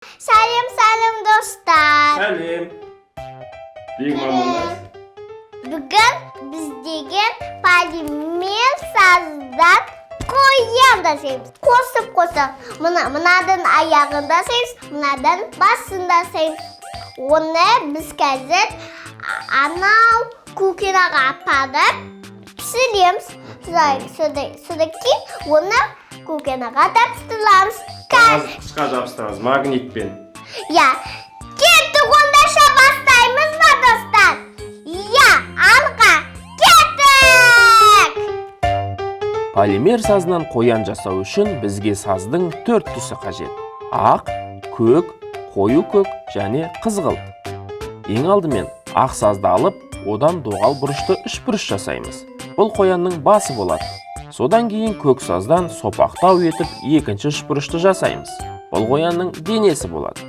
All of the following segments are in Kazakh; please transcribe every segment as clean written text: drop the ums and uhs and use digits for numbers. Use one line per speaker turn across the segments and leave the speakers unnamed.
Сәлем, сәлем, достар.
Сәлем. Бегмамындас.
Бүгін біз деген полимер саздан қоян жасаймыз. Қосып-қосып. Мына, мынадан аяғын жасаймыз, мынадан басын жасаймыз. Оны біз қазір анау кухняға апарып пісіреміз. Содан кейін оны кухняға тапсырамыз.
Қағазға жабыстырамыз магнитпен.
Иә, кеттік ондаша, бастаймыз ба, достар? Иә, алға кеттік!
Полимер сазынан қоян жасау үшін бізге саздың төрт түсі қажет: ақ, көк, қою көк және қызғылт. Ең алдымен ақ сазды алып, одан доғал бұрышты үшбұрыш жасаймыз. Бұл қоянның басы болады. Содан кейін көк саздан сопақтау етіп екінші үшбұрышты жасаймыз. Бұл қоянның денесі болады.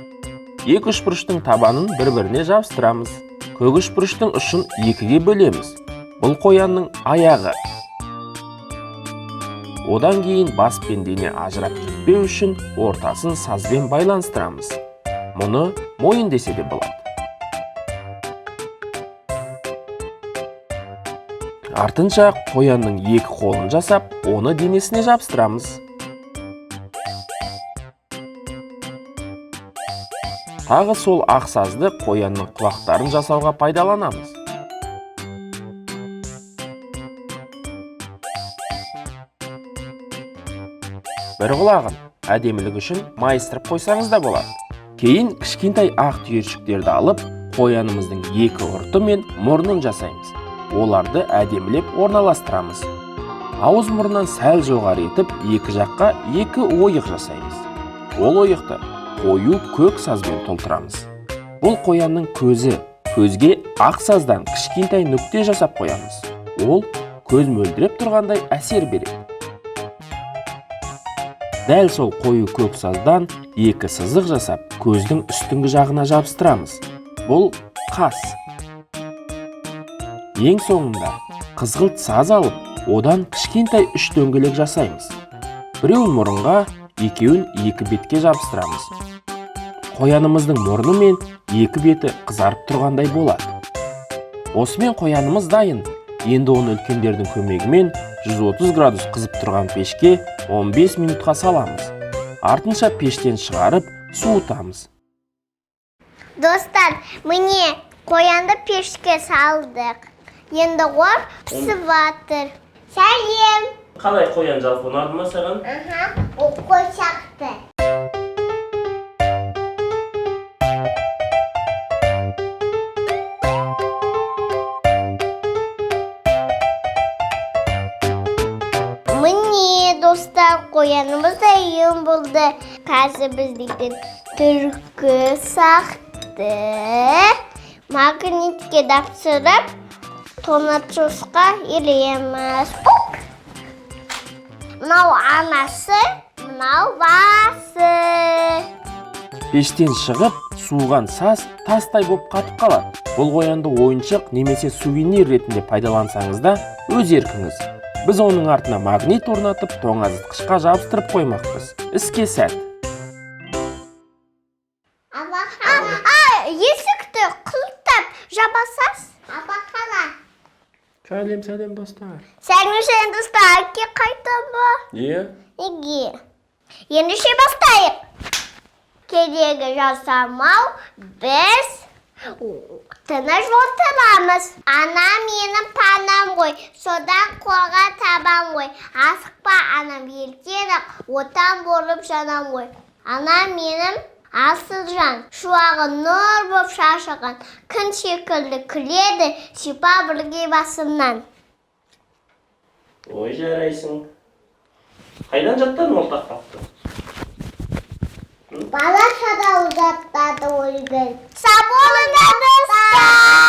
Екі үшбұрыштың табанын бір-біріне жабыстырамыз. Көк үшбұрыштың ұшын екіге бөлеміз. Бұл қоянның аяғы. Одан кейін бас пен дене ажырап кетпеу үшін ортасын сазбен байланыстырамыз. Мұны мойын десе де болады. Артынша қоянның екі қолын жасап, оны денесіне жабыстырамыз. Тағы сол ақ сазды қоянның құлақтарын жасауға пайдаланамыз. Бір құлағын әдемілік үшін майыстырып қойсаңыз да болады. Кейін кішкентай ақ түйіршіктерді алып, қоянымыздың екі ұрты мен мұрнын жасаймыз. Оларды әдемілеп орналастырамыз. Ауыз мұрнынан сәл жоғары етіп, екі жаққа екі ойық жасаймыз. Ол ойықты қою көк сазбен толтырамыз. Бұл қоянның көзі. Көзге ақ саздан кішкентай нүкте жасап қоямыз. Ол көз мөлдіреп тұрғандай әсер береді. Дәл сол қою көк саздан екі сызық жасап, көздің үстіңгі жағына жабыстырамыз. Бұл қас. Ең соңында қызғылт саз алып, одан кішкентай үш дөңгелек жасаймыз. Біреуін мұрынға, екеуін екі бетке жабыстырамыз. Қоянымыздың мұрны мен екі беті қызарып тұрғандай болады. Осымен қоянымыз дайын. Енді оны үлкендердің көмегімен 130 градус қызып тұрған пешке 15 минутқа саламыз. Артынша пештен шығарып, суытамыз.
Достар, міне, қоянды пешке салдық. Енді ол пісіп жатыр. Сәлем!
Қалай, қоян жалпы ұнады ма саған?
Аха, ол қой сияқты. Міне, достар, қоянымыз дайын болды. Қазір біз дейтін түлкі сақты магнитке тапсырып, тоңазытқышқа илеміз. Пук! Мынау анасы, мынау басы.
Пештен шығып, суыған саз тастай боп қатып қалады. Бұл қоянды ойыншық немесе сувенир ретінде пайдалансаңыз да өз еркіңіз. Біз оның артына магнит орнатып, тоңазытқышқа жабыстырып қоймақпыз. Іске сәт.
Есікті құлыптап жабасыз. Абақала.
Сәлем, сәлем, достар.
Сәлем, сәлем, достар. Әке қайта ма?
Иә.
Неге? Ендеше бастайық. Керегі жасамау, біз тыныш отырамыз. Анам менің панам ғой, содан қорға табам ғой. Асықпа, анам, ертең-ақ отан болып жанам ғой. Анам менің асыл жан, шуағы нұр боп шашылған, күн секілді күледі, сипа бірге басымнан.
Ой, жарайсың. Қайдан жаттадың ол тақпақты?
Бала шада ұзаттады өлген. Сау болыңдар, достар!